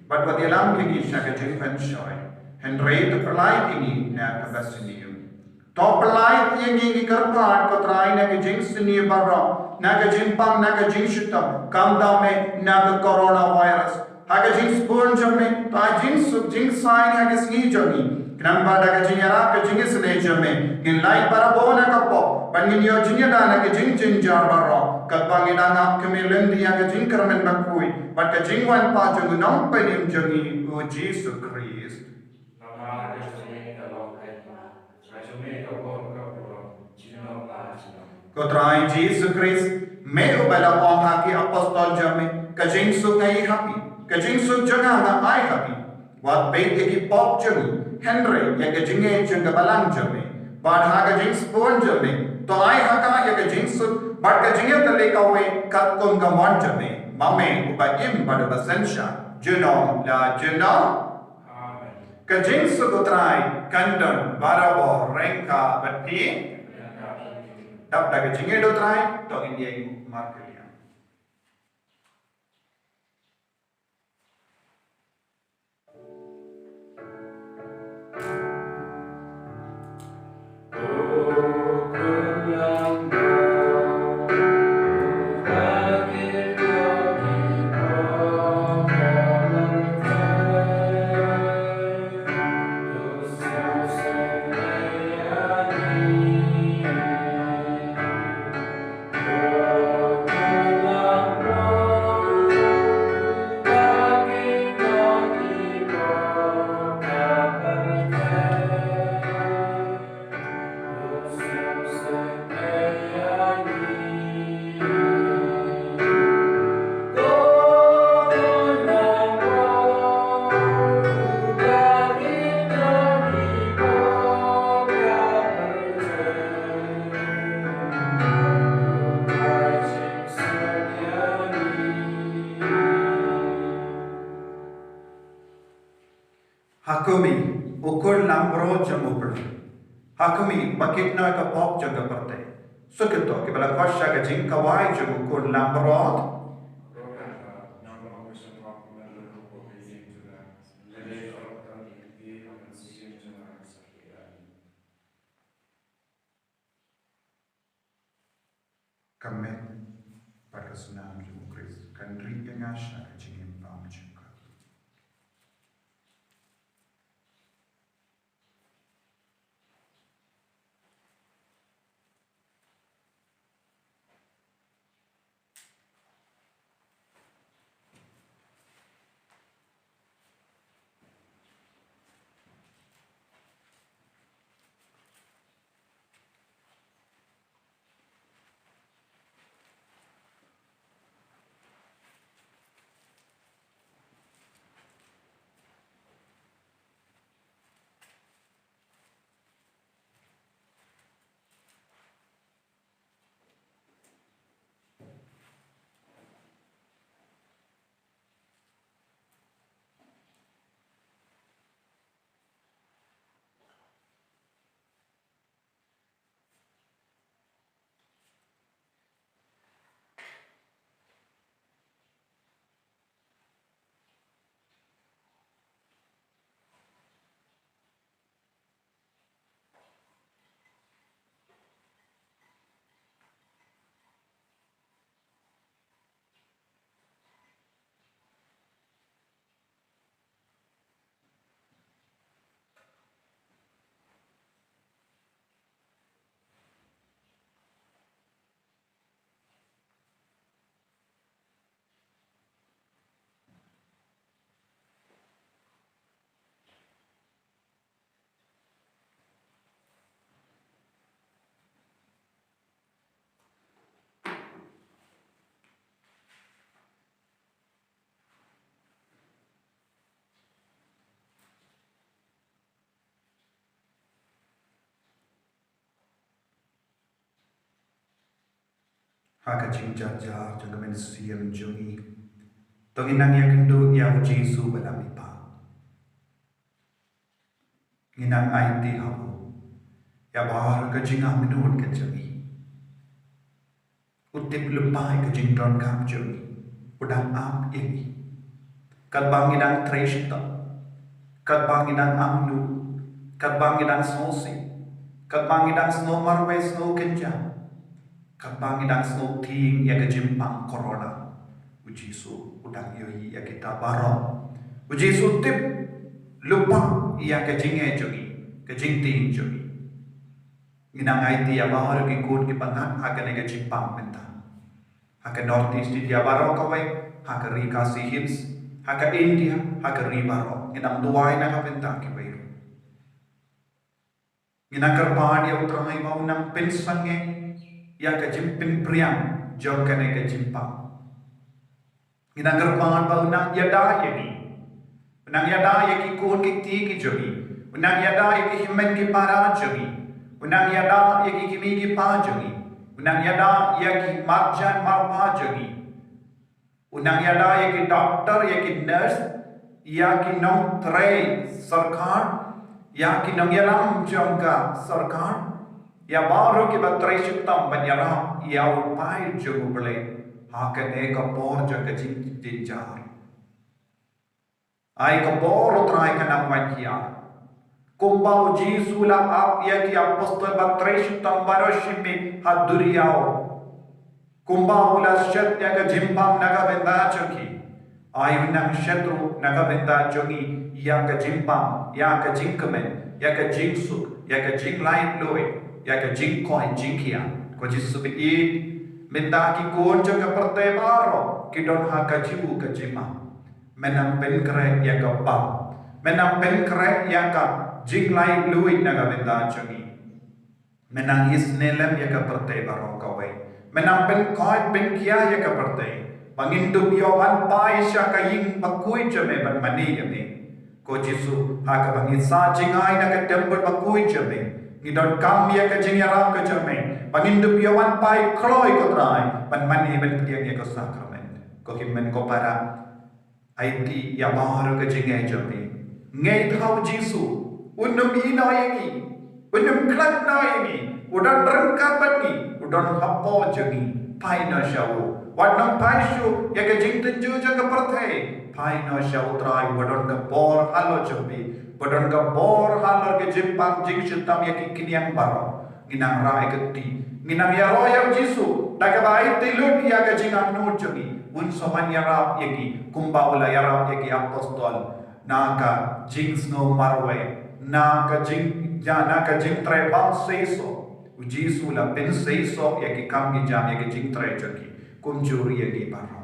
bad wat ïalam ïa ngi sha ka jingpynshoi, hynrei to pyllait ïa ngi na kaba sniew. To pyllait ïa ngi, ngi kyrpad ko Trai, na ka jingsniew baroh, na ka jingpang, na ka jingshitom, khamtam eh na ka coronavirus. Ha ka jingsbun jong me, to ai jingsuk jingsaiñ ha ka sngi jong ngi, khnang ba da ka jingïarap ka jingisynei jong me, ngin lait barabor na ka pop, bad ngin ïoh jingïada na ka jingjynjar baroh, katba ngi dang ap khmih lynti ïa ka jingkyrmen bakhuid bad ka jingwan pat jong u Nongpynim jong ngi, u Jisu Khrist. Ko Trai Jisu Khrist, me uba la ong ha ki apostol jong me, ka jingsuk nga ai ha phi, ka jingsuk jong nga nga ai ha phi. Wat peit ïa ki pop jong ngi, hynrei ïa ka jingngeit jong ka balang jong me. Bad ha ka jingsbun jong me, to ai ha ka ïa ka jingsuk bad ka jingïatylli kawei katkum ka mon jong me, ma me uba im bad uba synshar junom la junom. Amen. Ka jingsuk u Trai kan don barabor ryngkat bad phi. Dap da ka jingïeit u Trai, to ngin ïeng markylliang. Ha khmih, u Khun langbrot jong U Blei. Ha khmih, ba kit noh ïa ka pop jong ka pyrthei. Sukto kiba la koit sha ka jingkawai jong u khun langbrot. Ka met bad ka snam jong u Khrist kan ri ïa nga sha ka jingim bymjukut. Ha ka jingjynjar jong ka mynsiem jong ngi, to ngin nang ïakynduh ïa u Jisu ba la mihpat. Ngin nang aiti ha u ïa baroh ka jingangnud ka jong ngi. U tip lypa ïa ka jingdonkam jong ngi, u dang ap ïa ngi. Katba ngi dang trei shitom, katba ngi dang angnud, katba ngi dang sngewsih, katba ngi dang sngew marwei sngew kynjah, katba ngi dang sngewthieng ïa ka jingpang corona, u Jisu u dang ïohi ïa kita baroh. U Jisu u tip lypa ïa ka jingeh jong ngi, ka jingtieng jong ngi. Ngin nang aiti ïa baroh ki khun ki panat ha kane ka jingpang mynta. Ha ka North East India baroh kawei, ha ka ri Khasi Hills, ha ka India, ha ka ri baroh. Ngin nang duwai na ka bynta kiwei ruh. Ngin nang kyrpad ïa u Trai ba un nang pynsangeh ïa ka jingpynpriang jong kane ka jingpang. Ngin nang kyrpad ba un nang ïada ïa ngi. Un nang ïada ïa ki khun ki kti ki jong ngi. Un nang ïada ïa ki hynmen ki para jong ngi. Un nang ïada ïa ki kmie ki kpa jong ngi. Un nang ïada ïa ki marjan marpa jong ngi. Un nang ïada ïa ki doktor, ïa ki nurse, ïa ki nongtrei sorkar, ïa ki nongïalam jong ka sorkar, ïa baroh kiba trei shitom ban ïarap ïa u paid jong U Blei ha kane ka por jong ka jingjynjar. Ai ka bor, U Trai, kan nang wan hiar. Kumba u Jisu u la ap ïa ki apostol ba trei shitom baroh shimiet ha duriaw. Kumba u la shet ïa ka jingpang na ka bynta jong ki, ai un nang shet ruh na ka bynta jong ngi ïa ka jingpang, ïa ka jingkmen, ïa ka jingsuk, ïa ka jinglaitluid, ïa ka jingkoit jingkhiah. Ko Jisu ba ïeit, mynta ki khun jong ka pyrthei baroh ki don ha kajuh ka jingma. Men nang pynkhreh ïa ka pap. Men nang pynkhreh ïa ka jinglaitluid na ka bynta jong ngi. Men nang isynei lem ïa ka pyrthei baroh kawei. Men nang pynkoit pynkhiah ïa ka pyrthei. Ba ngin dup ïoh wan phai sha ka ïing bakhuid jong me ban mane ïa me. Ko Jisu, ha kaba ngi sah jngai na ka templ bakhuid jong me, ngi donkam ïa ka jingïarap ka jong me ba ngin dup ïoh wan phai kloi, ko Trai, ban mane ban pdiang ïa ka sakramen. Ko hynmen ko para, aiti ïa baroh ka jingeh jong me. Ngeit ha u Jisu, un ym ïehnoh ïa ngi, un ym khlad noh ïa ngi, u don ryngkat bad ngi, u Don hapoh jong ngi, phai noh sha u. Wat nang phai shuh ïa ka jingtynjuh jong ka pyrthei. Phai noh sha U Trai uba don ka bor halor jong phi, ba don ka bor halor ka jingpang jingshitom ïa ki khñiang baroh. Ngi nang rah ïa ka kti, ngi nang ïaroh ïa U Jisu da kaba aiti lut ïa ka jingangnud jong ngi. Un sa man ïarap ïa ngi kumba u la ïarap ïa ki apostol, na ka jingsngew marwei, na ka jing, ïa, na ka jingtrei bymseisoh. U Jisu la pynseisoh ïa ki kam ki jam, ïa ki jingtrei jong ki, kumjuh ïa ngi baroh.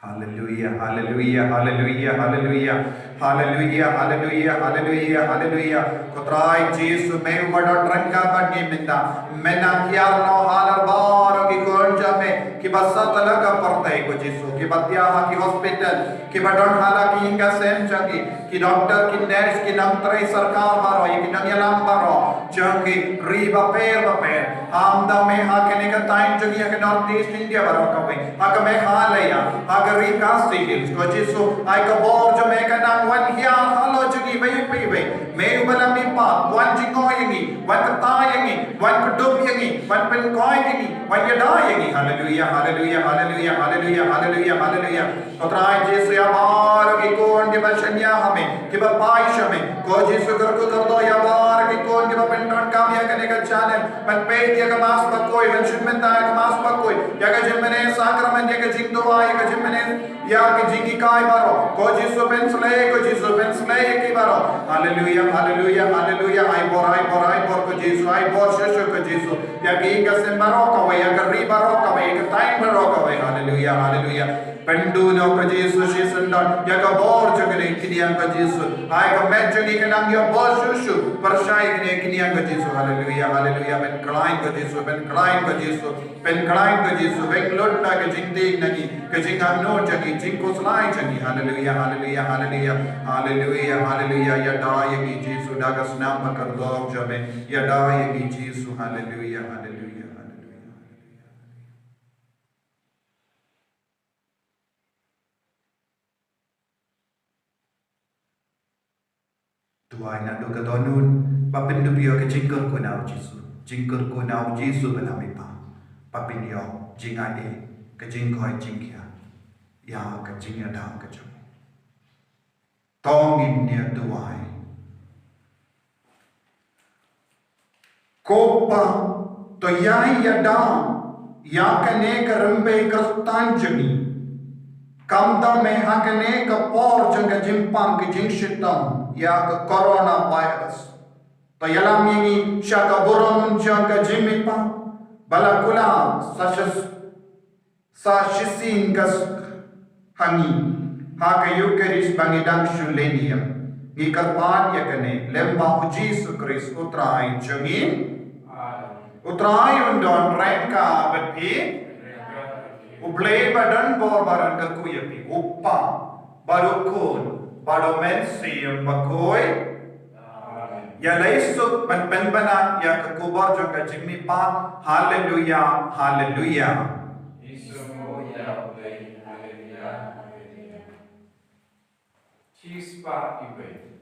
Haleluia, haleluia, haleluia, haleluia. Haleluia, haleluia, haleluia, haleluia. Ko Trai Jisu, me uba don ryngkat bad ngi mynta. Me nang hiar noh halor baroh ki khun jong me kiba sah tala ka pyrthei, ko Jisu, kiba thiah ha ki hospital, kiba don ha la ki ïing ki sem jong ki, ki doktor, ki nurse, ki nongtrei sorkar baroh, ki nongïalam baroh jong ki ri bapher bapher. Ym tang me ha kane ka thaiñ jong ngi ha ka North East India baroh kawei, ha ka Meghalaya, ha ka ri Khasi Hills, ko Jisu, ai ka bor jong me ka nang wan hiar halor jong ngi iwei pa iwei. Me uba la mihpat, wan jngoh ïa ngi, wan kyrta ïa ngi, wan kdup ïa ngi, wan pynkhuid ïa ngi, wan ïada ïa ngi. Haleluia, haleluia, haleluia, haleluia, haleluia, haleluia. Ko Trai Jisu, ïa baroh ki khun kiba shaniah ha me, kiba phai sha me, ko Jisu, kyrkhu kyrdoh ïa baroh ki khun kiba pyndonkam ïa kane ka channel, ban peit ïa ka Mass bakhuid, ban shim bynta ïa ka Mass bakhuid, ïa ka jingmane sakramen, ïa ka jingduwai, ïa ka jingmane, ïa ka jinghikai baroh. Ko Jisu, pynslei, ko Jisu, pynslei ïa ki baroh. Haleluia, haleluia, haleluia. Ai bor, ai bor, ai bor, ko Jisu, ai bor shuh shuh, ko Jisu, ïa ki ïing ki sem baroh kawei, ïa ka ri baroh kawei, ïa ka thaiñ baroh kawei. Haleluia, haleluia. Pynduh noh, ko Jisu, shisyndon ïa ka bor jong kine ki khñiang, ko Jisu. Ai ka met jong ngi ka nang ïoh bor shuh shuh pyrshah ïa kine ki khñiang, ko Jisu. Haleluia, haleluia. Pynkhlaiñ, ko Jisu, pynkhlaiñ, ko Jisu. Pynkhlaiñ, ko Jisu. Weng lut na ka jingtieng na ngi, ka jingangnud jong ngi, jingkhuslai jong ngi. Haleluia, haleluia, haleluia. Haleluia, haleluia. Ïada ïa ngi, Jisu, da ka snam bakordor jong me. Ïada ïa ngi, Jisu. Haleluia, haleluia, haleluia. Duwai naduh ka dohnud, ba pyndup ïa ka jingkyrkhu na U Jisu. Jingkyrkhu na U Jisu ba la mihpat, ba pynïoh jingaiei, ka jingkoit jingkhiah ïa ka jingïada ka jong u. To ngin ïa duwai. Ko Pa, to ïai ïada ïa kane ka rymbei Khristan jong ngi. Kumta me ha kane ka por jong ka jingpang ka jingshitom ïa ka coronavirus, to ïalam ïa ngi sha ka burom jong ka jingmihpat ba la kular sa sha sa shisien ka s-, ha ngi, ha ka Eucharist ba ngi dang shu leh niam. Ngi kyrpad ïa kane lyngba U Jisu Khrist U Trai jong ngi. U Trai un don ryngkat bad phi. U Blei ba don bor ba don kyrkhu ïa phi, U Kpa, bad U Khun, bad U Mynsiem Bakhuid. Ïa lei suk ban pynbna ïa ka khubor jong ka jingmihpat. Haleluia, haleluia. Cheers pa iwei.